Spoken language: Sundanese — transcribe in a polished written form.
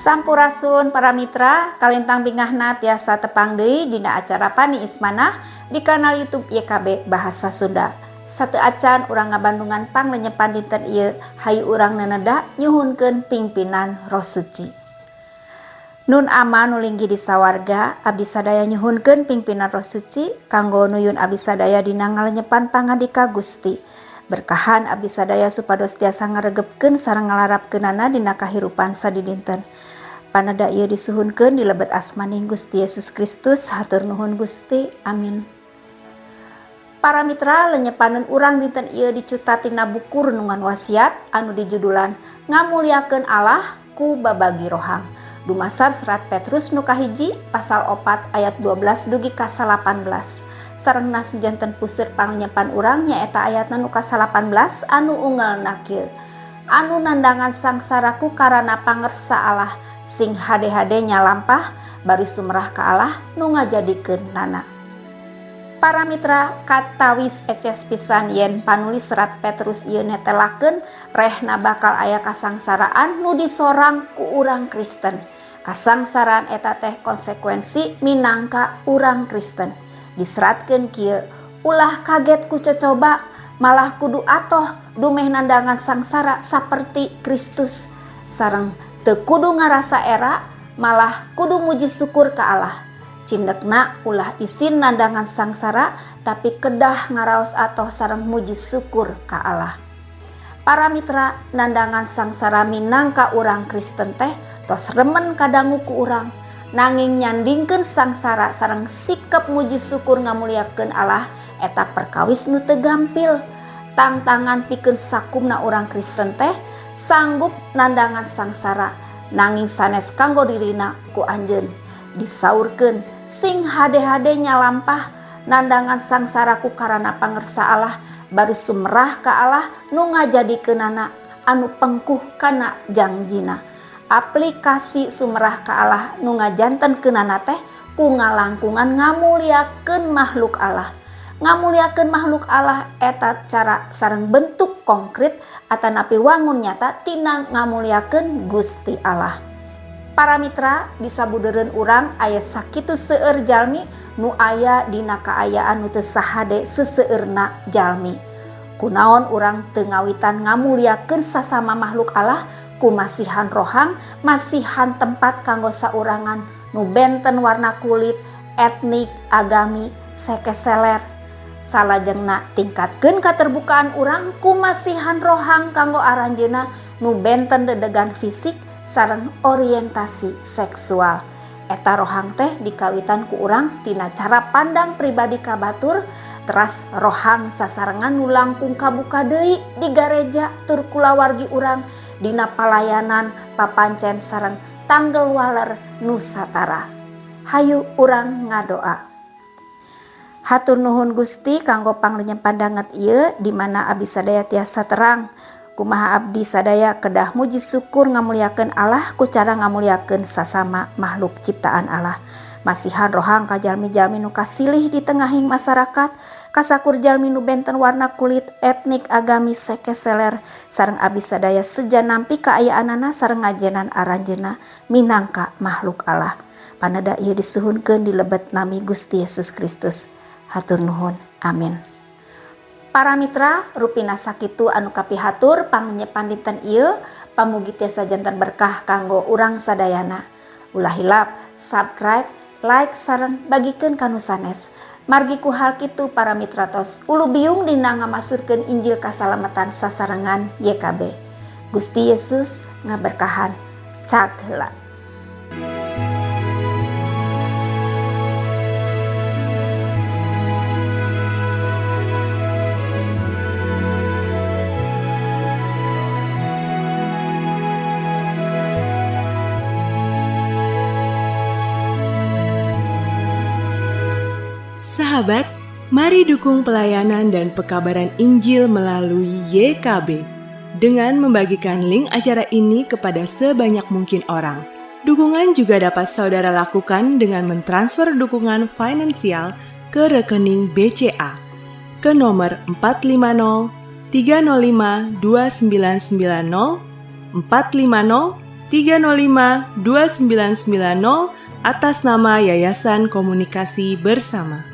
Sampurasun para mitra, kalintang bingahna tiasa tepang deui dina acara Paniis Manah di kanal YouTube YKB Bahasa Sunda. Sateuacan urang ngabandungan panglenyepan dinten ieu, hayu urang neneda nyuhunkeun pingpinan Roh Suci. Nun Ama nu linggih di sawarga, abdi sadaya nyuhunkeun pingpinan Roh Suci kanggo nuyun abdi sadaya dina ngalenyepan pangandika Gusti. Berkahan abdi sadaya supados tiasa ngaregepkeun sareng ngalarapkeunana dina kahirupan sadidinten. Paneda ieu disuhunkeun di lebet asmaning Gusti Yesus Kristus, hatur nuhun Gusti. Amin. Para mitra, lenyepaneun urang dinten ieu dicuta tina buku Renungan Wasiat anu dijudulan Ngamuliakeun Allah ku Babagi Rohang. Dumasar serat Petrus nu kahiji pasal 4 ayat 12 dugi ka 18. Sareng janten puseur panglenyepan urang nyaeta ayatna nu ka-18 anu ungelna kieu. Anu nandangan sangsara ku karana pangersa Allah, sing hade-hade nyalampah bari sumerah ka Allah nu ngajadikeun nana. Para mitra, katawis eces pisan yen panulis serat Petrus ieu netelakeun rehna bakal aya kasangsaraan nu disorang ku urang Kristen. Kasangsaraan eta teh konsekuensi minangka urang Kristen. Diseratkeun kieu, ulah kaget ku cocoba, malah kudu atoh dumeh nandangan sangsara saperti Kristus. Sareng teu kudu ngarasa era, malah kudu muji syukur ka Allah. Cindekna ulah isin nandangan sangsara, tapi kedah ngaraos atoh sareng muji syukur ka Allah. Para mitra, nandangan sangsara minangka urang Kristen teh tos remen kadangu ku urang. Nanging nyandingkeun sangsara sareng sikap muji syukur ngamuliakeun Allah eta perkawis nu teu gampil. Tangtangan pikeun sakumna urang Kristen teh sanggup nandangan sangsara, nanging sanes kanggo dirina ku anjeun. Disaurkeun sing hade-hade nyalampah nandangan sangsara ku karana pangersa Allah bari sumerah ka Allah nu ngajadikeunana anu pengkuh kana jangjina. Aplikasi sumerah ka Allah nu ngajantenkeunana teh ku ngalangkungan ngamuliakeun makhluk Allah. Ngamuliakeun makhluk Allah eta cara sareng bentuk konkret atanapi wangun nyata tina ngamuliakeun Gusti Allah. Para mitra, di sabudeureun urang aya sakitu seueur jalmi nu aya dina kaayaan nu teu sahade seseueurna jalmi. Kunaon urang teu ngawitan ngamuliakeun sasama makhluk Allah ku masihan rohang, masihan tempat kanggo saurangan nu benten warna kulit, etnik, agami, sekeseler. Salajengna tingkatkeun katerbukaan urang ku masihan rohang kanggo aranjeunna nu benten dedegan fisik sareng orientasi seksual. Eta rohang teh dikawitan ku urang tina cara pandang pribadi ka batur, teras rohang sasarengan nu langkung kabuka deui di gareja tur kulawargi urang dina palayanan papancen sareng tanggel waler nusatara. Hayu urang ngadoa. Hatur nuhun Gusti kanggo panglenyepan danget ieu di mana abdi sadaya tiasa terang kumaha abdi sadaya kedah muji syukur ngamuliakeun Allah ku cara ngamuliakeun sasama makhluk ciptaan Allah. Masihan rohang ka jalmi-jalmi nu kasilih di tengahing masyarakat, kasakur jalmi nu benten warna kulit, etnik, agami, sekeseler, sareng abdi sadaya seja nampi kaayaanana sareng ngajenan aranjeunna minangka makhluk Allah. Paneda ieu disuhunkeun di lebet nami Gusti Yesus Kristus. Hatur nuhun. Amin. Para mitra, rupina sakitu anu kapihatur pangenyepan dinten ieu, pamugi tiasa janten berkah kanggo urang sadayana. Ulah hilap subscribe, like sareng bagikeun ka nu sanes. Margi ku hal kitu para mitra tos ulu biung dina ngamasurkeun Injil kasalamatan sasarengan YKB. Gusti Yesus ngaberkahan. Cak heula. Sahabat, mari dukung pelayanan dan pekabaran Injil melalui YKB dengan membagikan link acara ini kepada sebanyak mungkin orang. Dukungan juga dapat saudara lakukan dengan mentransfer dukungan finansial ke rekening BCA ke nomor 450 305 2990 450 305 2990 atas nama Yayasan Komunikasi Bersama.